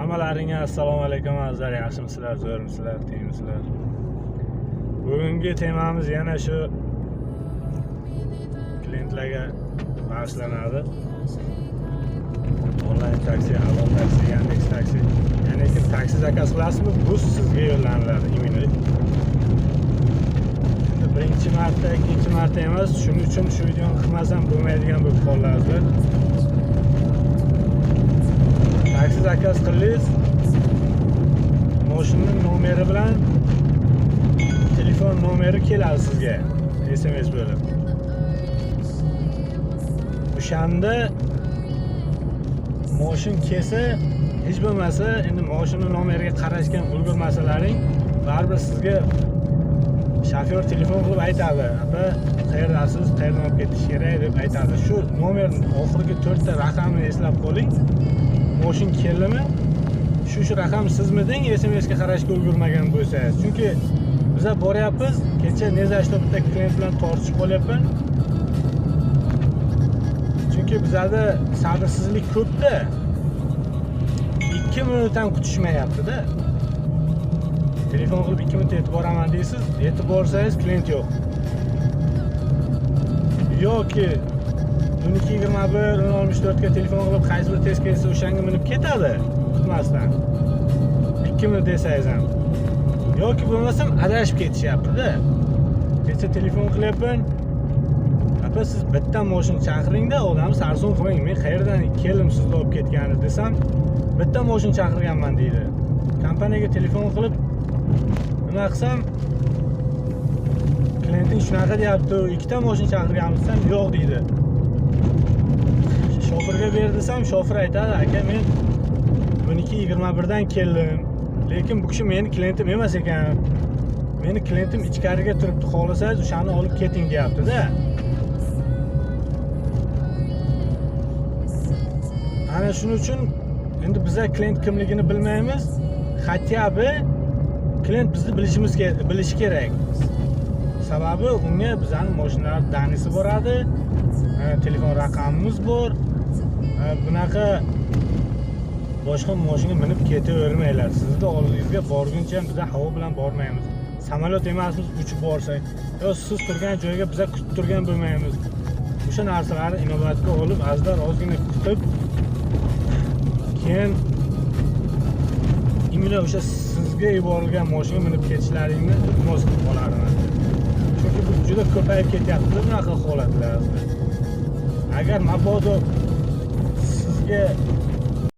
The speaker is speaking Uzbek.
Hammalaringga assalomu alaykum azizlar, yaxshimisizlar, zo'rmisizlar, tengmisizlar? Bugungi temamiz yana shu klientlarga bag'ishlanadi. Onlayn taksi, Allo taksi, Yandex taksi. Ya'ni kim taksi zakaz qilasizmi, bu sizga yo'llaniladi imini. Endi birinchi marta, ikkinchi marta emas, shuning uchun shu videoni qilmasam bo'lmaydigan bo'lib qoldi azizlar. Taksi zakaz qildingiz, mashinaning nomeri bilan telefon nomeri keladi sizga SMS bo'lib. O'shanda moshin kelsa, hech bo'lmasa endi moshinning nomeriga qarashga ham ulgurmasalaring, baribir sizga shofyor telefon qilib aytadi: "Aka, qayerdasiz, qayerdan olib ketish kerak?" deb aytadi. Shu nomerning oxirgi 4 ta raqamini eslab qoling. Moshin keldimi? Shu raqam sizmi deng, SMS ga qarashga ulgurmagan bo'lsangiz. Chunki biza boryapmiz, kecha nezashda bitta klient bilan tortishib qolyapman. Chunki bizada sabrsizlik ko'pda. 2 minut ham kutishmayapti-da. Telefon qilib 2 minutda yetib boraman deysiz, yetib borsangiz klient yo'q. Yoki 12:21, 10:64 ga telefon qilib qaysi bir tez kelsa o'shanga minib ketadi, kutmasdan. 2 minut desangiz ham. Yoki bo'lmasam adashib ketishyapti-da. Kecha telefon qilyapman. Aka, siz bitta mashina chaqiring-da, odamni sarson qilmang. Men qayerdan keldim sizni olib ketgani desam, bitta mashina chaqirganman deydi. Kompaniyaga telefon qilib nima qilsam, klienting shunaqa deyapti, ikkita mashina chaqirganmiz desam, yo'q deydi. Shoferga ber desam, shofer aytadi: "Aka, men 12:21 dan keldim. Lekin bu kishi meni klientim emas ekan. Meni klientim ichkariga turibdi, xohlasangiz o'shani olib keting" deyapti-da. Ana shuning uchun endi biza klient kimligini bilmaymiz. Хотя бы klient bizni bilishimiz bilishi kerak. Sababi unga bizning mashinalar danisi boradi, telefon raqamimiz bor. Bunaqa boshqa mashinaga minib ketavermanglar. Sizni oldingizga borguncha ham biza havo bilan bormaymiz. Samolyot emasmiz, uchib borsak. Yo siz turgan joyga biza kutib turgan bo'lmaymiz. O'sha narsalarni inobatga olib, azizlar ozgina kutib, keyin imina o'sha sizga yuborilgan mashinaga minib ketishlaringni iltimos qilib qolarman. Chunki bu juda ko'payib ketyapti bunaqa holatlar. Agar mabodo sizga